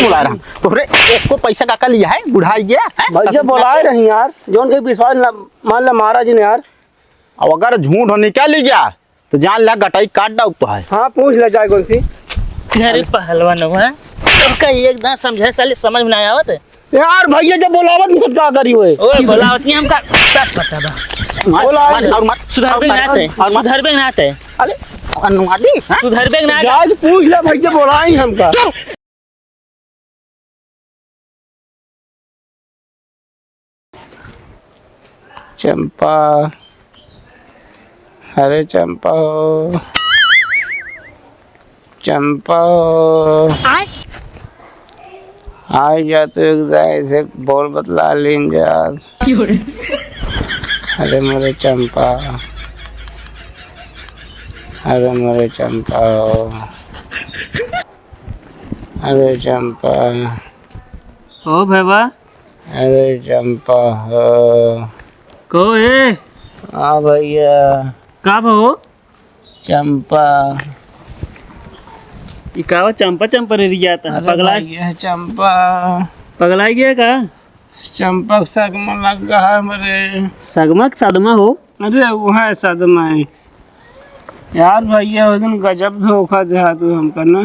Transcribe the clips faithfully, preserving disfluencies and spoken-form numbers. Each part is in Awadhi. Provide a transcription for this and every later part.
बोलाए रहा। तोहरे एको पैसा का, का लिया है, बुढ़ाई गया है? भैया बोलाए रही यार, जौन के विश्वास न मान ले महाराज ने यार। अब अगर झूठ हो निकाली गया, तो जान ला गटाई काट डाउब तो है। हाँ, पूछ ले जाए कौन सी। अरे पहलवान हुआ, सबका एक दांत समझे साले समझ में ना आवत। यार भैया जब बोलावत नहीं का करी हुए। ओए बोलावत नहीं हमका सब पता बा। मार, बोला मार, है। और मार, सुधरबे और ना मार, ते, और मार। सुधरबे ना ते। अरे अनुवादी, हाँ? सुधरबे ना ते। जाके पूछ ले भैया बोलाई हमका। चंपा, अरे चंपा हो, चंपा हो। आय? आय जा तू एक दाई से बोल बतला लीन जा। अरे मोरे चंपा, अरे मोरे चंपा हो। अरे चंपा। हो भैया। अरे चंपा हो। को ए? हाँ भैया। का भो? चंपा। ई का हो चंपा चंपा रे रियाता है? अरे पगला भैया चंपा। पगला गया का? चंपक सगमा लग गया है हमरे। सगमा के सदमा हो? अरे वो है सदमा है। यार भैया, उस दिन गजब धोखा दिया तू हमका ना।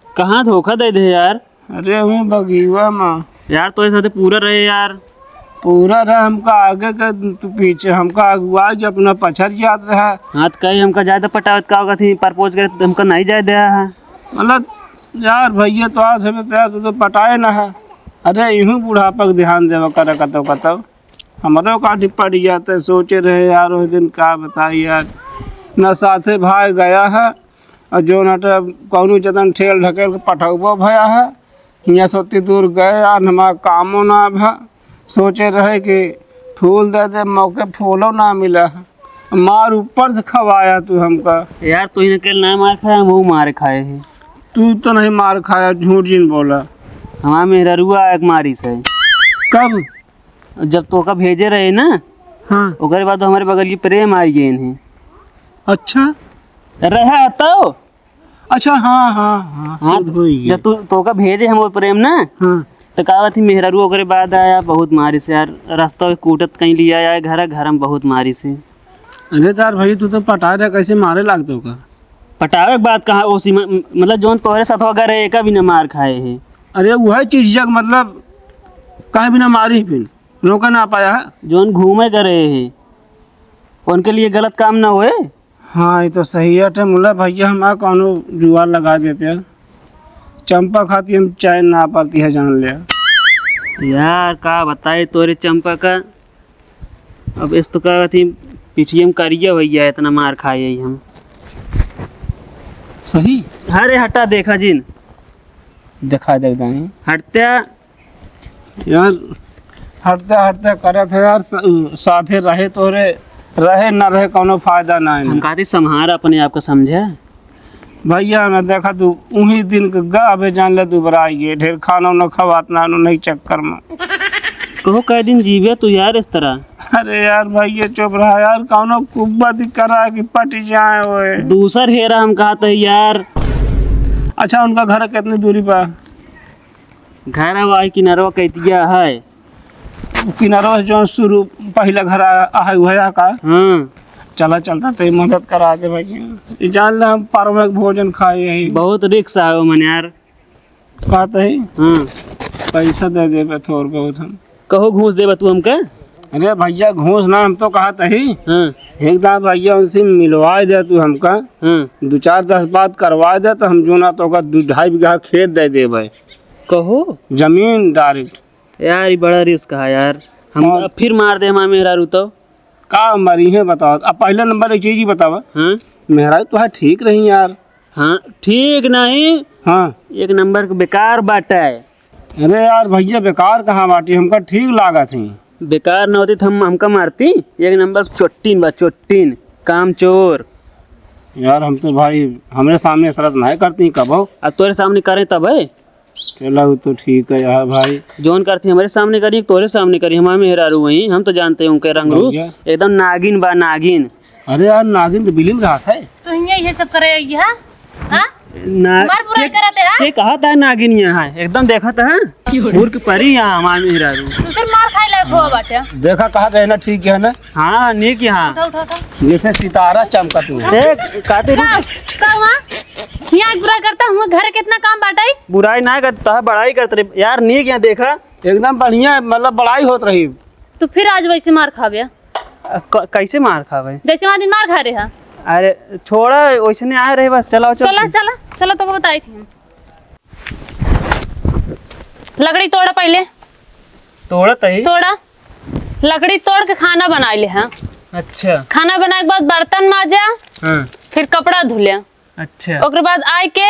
कहाँ धोखा दे दे यार? अरे वो बगीवा में। यार तोरे साथे पूरा रहे यार। पूरा रहे, हमका आगे के तू पीछे, हमका अगुआ के अपना पछड़ जात रहा। हाँ, तो कहीं हमका ज्यादा पटावत का होगा थी, प्रपोज करे तो हमका नहीं जाए दे है। मतलब यार भैया, तो आज हमें तो यार, तू तो पटाए ना है। अरे, इहूँ बुढ़ापा के ध्यान देवा कर कतौ कतौ। हमरो काठी पड़ जाते, सोचे रहे यार, उस दिन का बताई यार, ना साथे भाई गया है, और जो ना तो कौनो जतन ठेल ढकेल के पठौबो भया है, हियाँ से ओत्ती दूर गए यार, हमारा कामो ना भा, सोचे रहे कि फूल दे दे, मौके फूलो ना मिला है, मार ऊपर से खवाया तू हमका। यार, तू ही अकेले ना मार खाया, हम वो मार खाए हैं। तू तो नहीं मार खाया, झूठ जिन बोला। हमार मेहररुआ एक मारी से। कब? जब तोका भेजे रहे ना, हाँ। ओकरे बाद हमारे बगल की प्रेम आई गए हैं। अच्छा। रहा तो? अच्छा, हाँ, हाँ, हाँ, हाँ, शुद्ध होई गए। जब तू, तोका भेजे हम वो प्रेम ना, हाँ। तो का बात ही मेहरारू ओकरे बाद आया, बहुत मारी से यार, रास्ता में कूटत कहीं लिया आया, घर, घर में बहुत मारी से। अरे तार भाई, तू तो पटा रहा, कैसे मारे लागतो का? पटावे के बात कहाँ, ओसी म-, मतलब जौन तोहरे साथ वगैरह एका भी ना मार खाए है। अरे वह चीज जग मतलब काहे बिना मारी फिर रोका ना पाया है? जौन घूमे करे है, उनके लिए गलत काम ना होए। हाँ, ये तो सही है। मुला भैया हमारा कौनो जुआर लगा देते हैं, चंपा खाती हम चैन ना पड़ती है जान ले। यार का बताए तोरे चंपा का, अब इस तो का थी पिठिया में करिया हो गया, इतना मार खाए ही हम। सही। अरे हटा, देखा जिन। दिखा दे दाई। हटत्या। यार, हटते हटते करत है यार, स-, साथे रहे तोरे, रहे ना रहे, कौनो फायदा ना है। हम कहती, संभार अपने आप को, समझे? भैया, मैं देखा तू उही दिन के गा, अबे जान ले, दुबरा ये ढेर खाना उना खवात ना, उन्हीं चक्कर में। कहो, कै दिन जीवे तू यार इस तरह? अरे यार, भैया, चुप रहा यार, कौनो कुब्बत करा कि पट जाए ओए। दूसर हेरा हम कहते हैं यार। अच्छा, उनका घर कितनी दूरी पर? घर है वही किनारवा कैतिया है। किनारवा से जो शुरू पहला घर आ, आ है, वह का? हाँ। चला, चलता तो मदद करा दे भाई। ये जान ले, हम पार में भोजन खाए यही। बहुत रिक्स है वो मन यार। बात है। हाँ। पैसा दे देबे थोड़ बहुत हम। कहो घूस देबे तू हमके? अरे भैया, घूस ना, हम तो कहत ही। हाँ। एक दाम भैया उनसे मिलवा दे तू हमका। हाँ। दो चार दस बात करवा दे तो हम जो ना तो ओकर दो ढाई बीघा खेत दे देबे। कहो? जमीन direct। यार, ये बड़ा रिस्क है यार। हम हाँ। अब फिर मार दे हमारे मेहरारू तो। का मरी है बताओ। अब पहला नंबर एक चीज ही बतावा। हाँ? मेहरारू तो है ठीक रही यार। हाँ, ठीक नहीं। हाँ। एक नंबर के बेकार बाटा है। अरे यार भैया, बेकार कहाँ बाटी, हमका ठीक लागत है। बेकार न होती तो हम, हमका मारती। एक नंबर चोट्टीन बा, चोट्टीन, कामचोर। यार हम तो भाई, हमरे सामने इस तरह तो नहीं करती कबो। अब तोरे सामने करें तब है। चला, वो तो ठीक है यार भाई। जौन करती हमरे सामने करी, तोरे सामने करी, हमारे मेहरारू वहीं, हम तो जानते हैं उनके रंग रूप। भैया। एकदम नागिन बा, नागिन। अरे यार, नागिन तो बिलिम रहा है। तो हियाँ ये सब करे आई है, हाँ? ना, हमार बुराई के, करत है, हाँ? के कहत है नागिनिया है, एकदम देखत है। मूर्ख परी यहाँ हमार मेहरारू। तू सिर्फ मार खाए लायक हो बाटे। देखा, कहत है ना, ठीक है ना? हाँ, नीक यहाँ। उठा, उठा, उठा। जैसे सितारा चमकत है। ए, कातिल। का, का हुआ? यहाँ एक बुराई करता हूँ, घर कितना काम बाटे? बुराई ना करता है, बड़ाई करत रहे। यार, नीक यहाँ देखा। एकदम बढ़िया, मतलब, बड़ाई होत रही। तो फिर आज वैसे मार खाबे? अ, क-, कैसे मार खाबे? जैसे वहाँ दिन मार खा रहे हैं। अरे, छोड़ा, वैसे नहीं आए रहे, बस, चलाओ, चलो। चला, चला, चला, तो बताई थी हम। लकड़ी तोड़ा पहले। तोड़त ही। तोड़ा। लकड़ी तोड़ के खाना बनाई ले, हाँ। अच्छा। खाना बनाए के बाद बर्तन माजा, हाँ। फिर कपड़ा धुले। अच्छा। ओकरे बाद आए के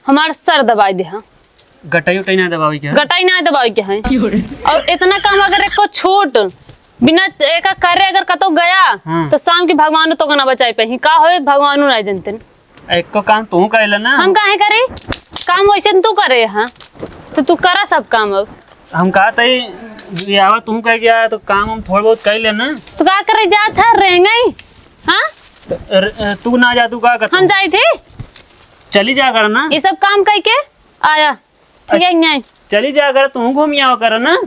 हमार सर दबाई दे, हाँ। गटाई उटाई ना दबावे के है? गटाई ना दबावे के है। और इतना काम अगर एको छूट बिना एका करे अगर कतौ गया, हाँ। तो शाम की भगवानो तो ना बचाई पाई। का होए, भगवानो ना जनते। एको काम तू कर लेना। हम काहे करी? काम वैसे न तू करे, हाँ, तो तू करा सब काम अब। हम कहा तई, आवा तू कह गया तो काम हम थोड़ा बहुत कर लेना। तो का करे जात है, रेंगई, हाँ? तो र-, तू ना जा, तू का कर? हम जाई थे। चली जा कर ना। ये सब काम कह के आया। ठीक है, नहीं। चली जा कर, तू घूम आवा कर ना।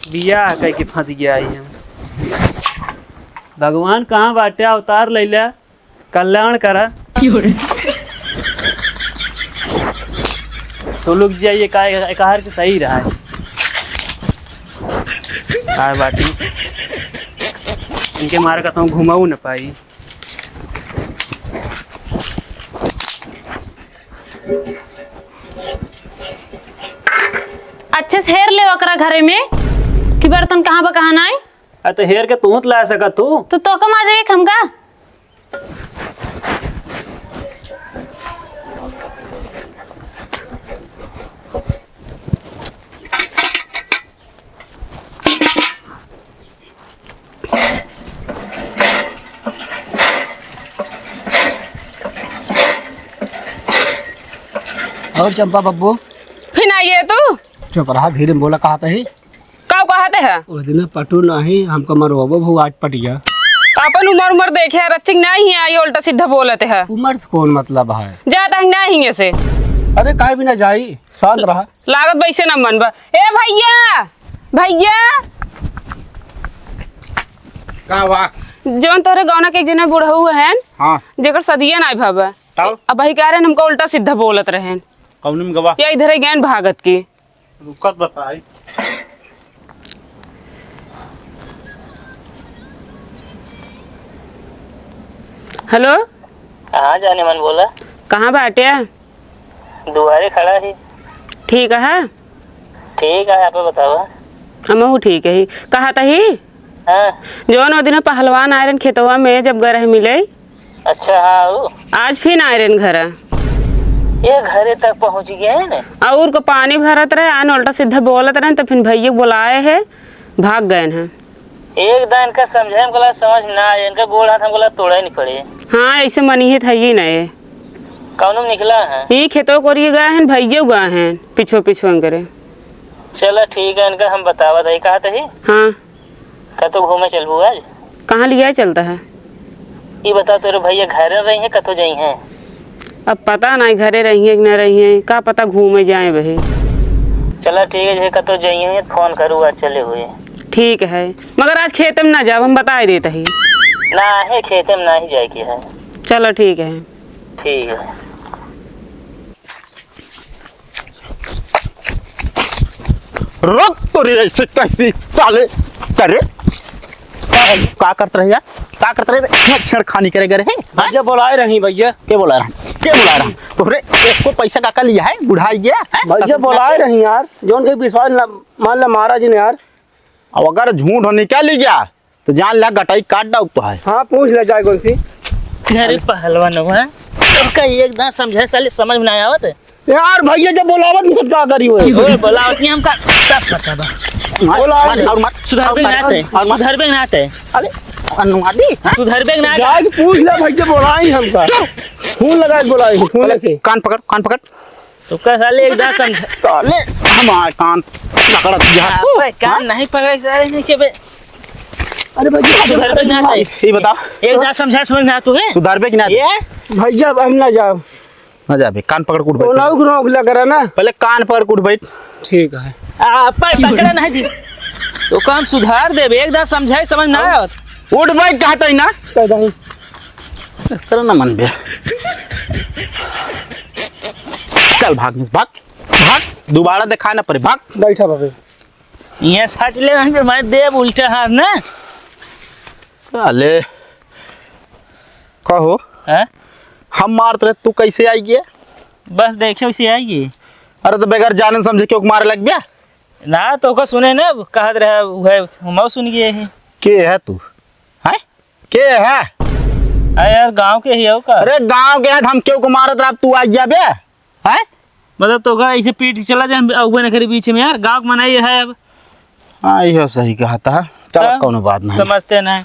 बियाह कह के फंस गया ही हम। भगवान कहाँ बाटे, अवतार लैला, कल्याण करा। क्यों रे? सुलुक जाइए, का, एकाहर के सही रहा है। हाँ, बात नहीं। इनके मारे का तो हम घुमाऊ न पाई। अच्छे से हेर ले ओकरा घरे में कि बर्तन कहाँ बा, कहाँ नाई। आ, तो हेर के तू ला सकत तू। तो तोका माजे एक हमका। और चंपा बब्बू? फिर आइए तू। चुप रहा, धीरे में बोला, कहा तही। का कहते है? ओ दिन पटू नाही, हमको मरवाबो भू आज पटिया। अपन उमर उमर देखे, रचिक नाही है, आई उल्टा सीधा बोलत है। उमर से कौन मतलब है? जाता है नाही ऐसे। अरे काहे भी ना जाई, शांत रहा। लागत वैसे ना मन बा। ए भैया, भैया। का हुआ? जौन तोहरे गौना के एक जने बुढ़ऊ हन, हाँ। जेकर सदिया नाई भवा। तब? अब वही कह रहे हमको उल्टा सीधा बोलत रहेन। कौन में गवा? या इधर ही गैन भागत की। रुकत बताई। हेलो। हाँ जाने मन बोला। कहाँ बाटे? दुआरे खड़ा ही। ठीक है। ठीक है, आप बतावा। हमहू ठीक ही। कहा तही? हाँ। जौन ओ दिन पहलवान आए रहन खेतवा में, जब गरह मिले। अच्छा, हाँ, ऊ। आज फिर आए रहन घर। ये घरे तक पहुँच गए हैं ना? और को पानी भरत रहे, आन उल्टा सीधा बोलत रहे, तो फिर भैया बुलाए है, भाग गए हैं। एक दान का समझे, हमको लगा समझ में ना आए, इनका गोड़ हाथ हमको लगा तोड़ा ही नहीं पड़े। हाँ, ऐसे मनी है, था ही नहीं। कौनो में निकला है? ये खेतों को लिए गए हैं, भैया गए हैं, पीछो पीछो अंगरे। चला ठीक है, इनका हम बतावा था, ये कहा था ही? हाँ। कतो घूमे चलबू आज? कहाँ लिया चलता है? ई बता, तोरे भैया घरे रही हैं, कतो जाई हैं? अब पता नहीं घरे रही हैं कि न रही हैं, का पता घूमे जाए वही। चला ठीक है, जे कतो जाई हैं, फोन करू, आज चले हुए। ठीक है, मगर आज खेते में ना जाब, हम बताए देत ही। ना है, खेते में ना ही जाए के है। चलो ठीक है। ठीक है। रुक तो रे, ऐसे कैसी साले, करे? का करत रहे यार? का करत रहे रे? छेड़खानी करे गए रहे? हाँ? भैया बोलाए रही भैया। के बोला रहा? के बोला रहा? तोहरे एको पैसा का, का लिया है? बुढ़ाई गया है? भैया बोलाए रही यार, जौन के विश्वास न, मान ला महाराज ने यार। अब अगर झूठ हो निकाल ली गया, तो जान ला गटाई काट डाउब तो है। हाँ, पूछ ले जाए कौन सी। अरे पहलवान हुआ, तो का एक दान समझे साले समझ में ना आवत। यार भैया जब बोलावत नहीं का करी हुए। ओए बोलावत नहीं हमका सब पता बा। मार, बोलाओ। मार, और मार। सुधरबे और ना मार, ते, और मार। सुधरबे ना ते। अरे अनुवादी, हाँ? सुधरबे ना ते। जाके पूछ ले भैया बोलाई हमका। फोन लगा के बोलाई, फोन से। कान पकड़, कान पकड़। तो का साले एक दान समझा। साले हमारे कान पकड़ दिया। अबे कान हाँ? नहीं पकड़े साले ने के बे। अरे भैया, सुधरबे ना तै। ई बताओ। एक बात समझाए समझ ना तू है। सुधरबे कि ना? ये? भैया, अब हम ना जाब। ना जाबे, कान पकड़ के उठ बैठ। ओनाऊ के रोक लिया करा ना। पहले कान पकड़ के उठ बैठ। ठीक है। आ, पर पकड़ा ना जी। तो काम सुधार देबे, एक बात समझाए समझ ना आवत। उठ बैठ कहत ही ना। कह दही। तेरा ना मन बे। चल भाग, भाग, भाग। दोबारा दिखाए ना पड़े, भाग। बैठा बाबे। ये सट ले, नहीं तो मैं देब उल्टा हाथ ना। अले, कहो। हैं? हम मारत रहे, तू कैसे आई गया? बस देखे उसे आई गई। अरे तो बगैर जाने समझे क्यों मारे लग गया? ना, तो ओकर सुने ना, कहत रहे, उहे, हमहू सुन गए ही। के है तू? हैं? के है? अरे यार, गाँव के ही हो का? अरे गाँव के है, हम क्यों को मारत रहा, तू आ गया बे? हैं? मतलब, तो का ऐसे पीट के चला जाए, हम अगुआ न करी बीच में यार, गाँव के मनाई है अब। हाँ, इहो सही कहत है। चलो, तब कौनो बात नहीं। समझते नहीं।